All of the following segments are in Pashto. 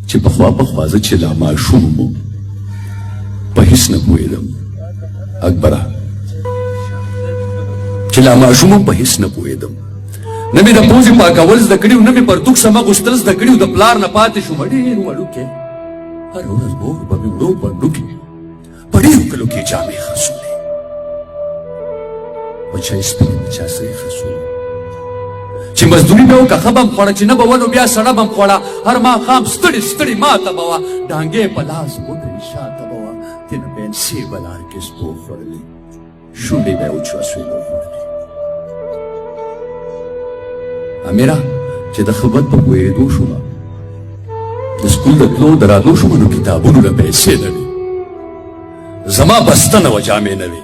چې پخوا پخوا زه چې لا ماشوم وم په هیڅ نه پوهېدم. اکبره چې لا ماشوم وم په هیڅ نه پوهېدم، نه مې د پوزې پاکول زده کړي، نه مې پرتوګ سمه غوستل زده کړي، د پلار نه پاتې شوم ډېر وړوکی. هره ورځ مور به مې وړو بنډو کې په ډېرو کلو کې جامې خرڅولې، په چا یې سپینې په چا سرې خرڅولې. چې مزدوري به وکړه ښه به م خوړه، چې نه به وه نو بیا سړه به م خوړه. هر ماښام ستړې ستړې ماته به وه، ډانګې په لاس غوټۍ شاته به وه، تېنه پنسې به لار کې سپو خوړلې، شونډې به یې وچو اسوېلو خوړلې. امیره چې د خبت په پوهېدو شوم، د سکول د تلو د راتلو شوم، نو کتابونو له پیسې نه وې، زما بسته نه وه، جامې نه وې.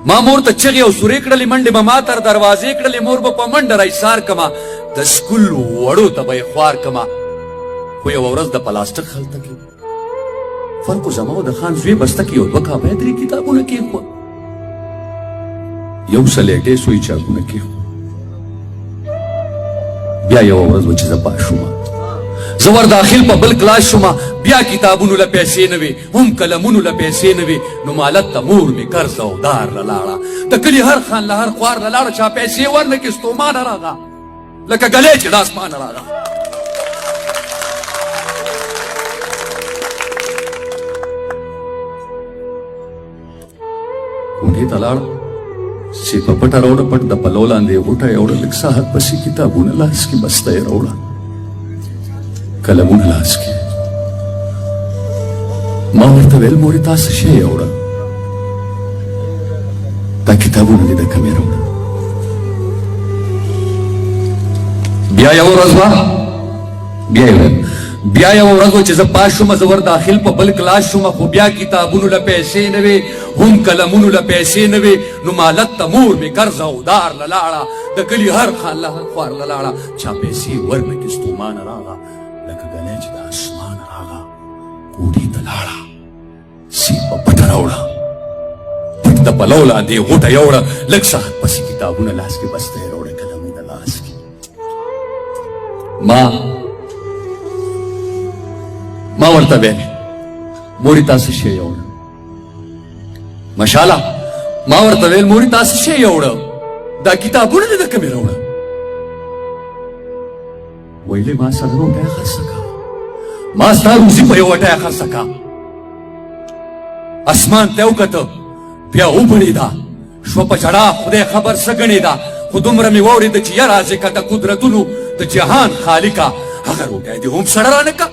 ما مور ته چغې او سورې کړلې، منډې به ما تر دروازې کړلې، مور به په منډه را ایسار کمه، د سکول وړو ته به یې خوار کمه. خو یوه ورځ د پلاستک خلته کې فرق زما او د خان زوی بسته کې یو دوه کاپۍ درې کتابونه کېښوه، یو سلیټې سوی چاکونه کېښوه. بیا یوه ورځ وه چې زه پاس شوم، زه ور داخل په بل کلاس شوم، بیا کتابونو له پیسې نه وې، هم قلمونو له پیسې نه وې. نو مالت ته مور مې قرض او دار له لاړه، د کلي هر خان له هر خوار له لاړه، چا پیسې ورنه کړې ستومانه راغه، لکه ګلې چې د اسمانه راغه. کوټې ته لاړه چې په پټه راوړه، پټ د پلو لاندې غوټه یې وړه، لږ ساعت پسې کتابونه لاس کې بسته یې راوړه، قلمونه لاس کې. ما ورته ویل مورې تا څه شی یوړه، دا کتابونه دې د کومې راوړه؟ بیا یوه ورځ وه، بیا یې ویل بیا یوه ورځ وه چې زه پاس شوم، زه ور داخل په بل کلاس شوم، خو بیا کتابونو له پیسې نه وې، هم قلمونو له پیسې نه وې. نو مالت ته مور مې قرض او دار له لاړه، د کلي هر خان له هر خوار له لاړه، چا پیسې ورنه کړې ستومانه راغه، لکه ګلی چې د اسمانه راغه. کوټې ته لاړه، سیب په پټه راوړه، پټ د پلو لاندې غوټه یوړه، لږ ساعت پسې کتابونه لاس کې بسته یې راوړه، قلمونه لاس کې. ما ورته ویل مورې تا څه شی یوړه؟ مشاله ما ورته ویل مورې تا څه شی یوړه، دا کتابونه دې د کومې راوړه؟ ویلې ما سره روټۍ خرڅه کا، ما ستا روزي په یوه ټۍ خرڅه کا. اسمان ته وکته بیا وبړېده، شوه په ژړا، خدای خبر څه ګڼېده، خو دومره مې واورېده چې یا رازقه د قدرتونو د جهان خالقه، هغه روټۍ دې هم سړه رانه که.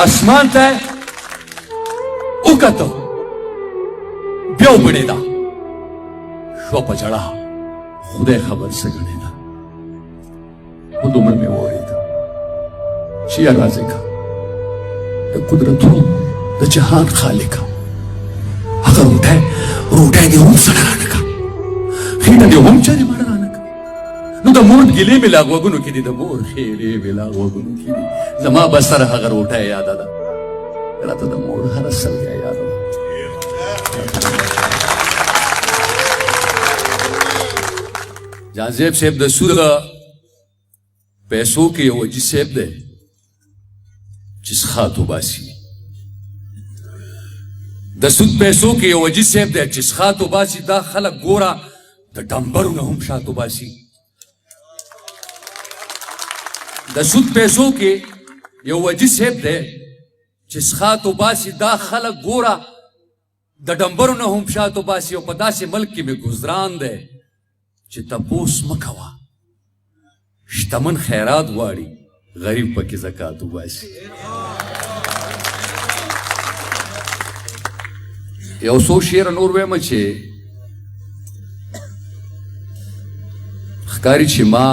اسمان ته وکته بیا وبړېده، شوه په ژړا، خدای خبر څه ګڼېده، خو دومره مې واورېده چې یا رازقه د قدرتونو د جهان خالقه، هغه روټۍ دې هم سړه رانه که، خېټه دې هم چرې مړه رانه که. نو د مور ګیلې مې لا غوږونو کې دي، د مور ښېرې مې لا غوږونو کې دي، زما به سره هغه روټۍ یاده ده، راته د مور هره سلګۍ یاده ده. جانزیب صاحب د سود پیسو کې یو حاجي صاحب دی چې سخات وباسي، د سود پیسو کې یو حاجي صاحب دی چې سخات وباسي، دا خلک ګوره د ډمبرو نه هم شات وباسي. د سود پیسو کې یو حاجي صاحب دی چې سخات وباسي، دا خلک ګوره د ډمبرو نه هم شات وباسي. او په داسې ملک کې مې ګزران دی چې تپوس مه کوه، شتمن خیرات غواړي، غریب پکې زکات وباسي. یو څو شعر نور وایم چې ښکاري چې ما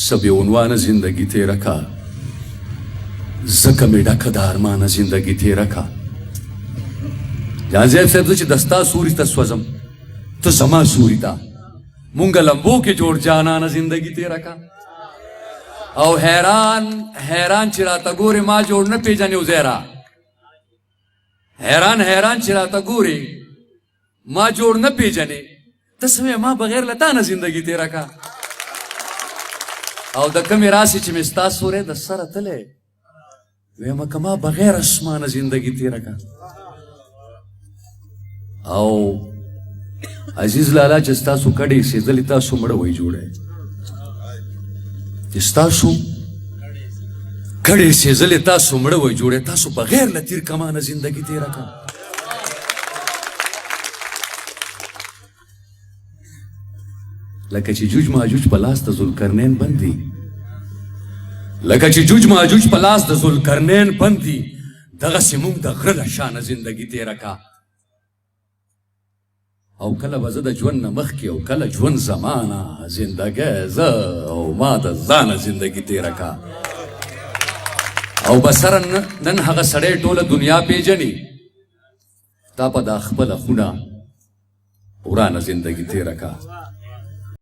څه بې عنوانه زندګي تېره کا، ځکه مې ډکه د ارمانه زندګي تېره کا. جانزیب صاحب زه چې د ستا سوري ته سوځم، ته زما سوري ته، مونږ لمبو کې جوړ جانانه زندګي تېره کا. او حیران حیران چې راته ګورې ما جوړ نه پېژنې عزیره، حیران حیران چې راته ګورې ما جوړ نه پېژنې، ته څه وایې ما بغیر له تا نه زندګي تېره کا. او د کومې راسې چې مې ستا سوری د سره تلی، وایم که ما بغیر اسمانه زندګي تېره کړه. او عزیز لالا چې ستاسو کډې سېځلې، تاسو مړه وئ جوړی، چې ستاسو کډې سېځلې، تاسو مړه وئ جوړی، تاسو بغیر له تیر کمانه زندګي تېره کړه. لکه چې جوج ماجوج په لاس د ذوالقرنین بندي، لکه چې جوج ماجوج په لاس د ذوالقرنین بندي، دغسې مونږ د غره له شانه زندګي تېره کا. او کله به زه د ژوند نه مخکې او کله ژوند زمانه، زندګی زه او ما د ځانه زندګي تېره کا. او بسره نن هغه سړی ټوله دنیا پیژني، تا په دا خپله خونه ورانه زندګي تېره کا.